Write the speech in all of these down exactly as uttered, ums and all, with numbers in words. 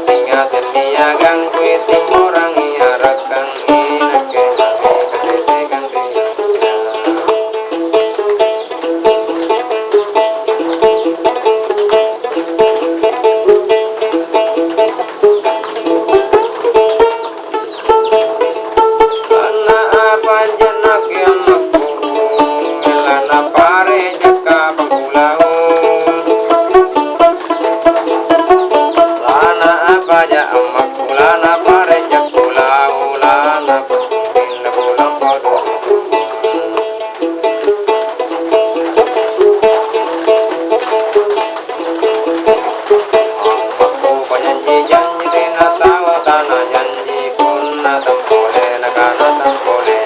Ingasemmi agang kuitimborangi arakkang inakke mami katetekang ri. Lana apa jannaki ammakku, lana pare jakka pakulau. Lana apa ja ammakku, lana pare jakku lau, lana pakumpinna kulampa dulu. Ammakku pajanji-janji tena tau tanajanji, punna tampole nakana tampole.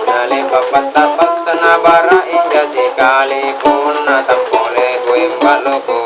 Nale'ba' patta'bassa nabara' inja sikali, punna tampole kuimba' loko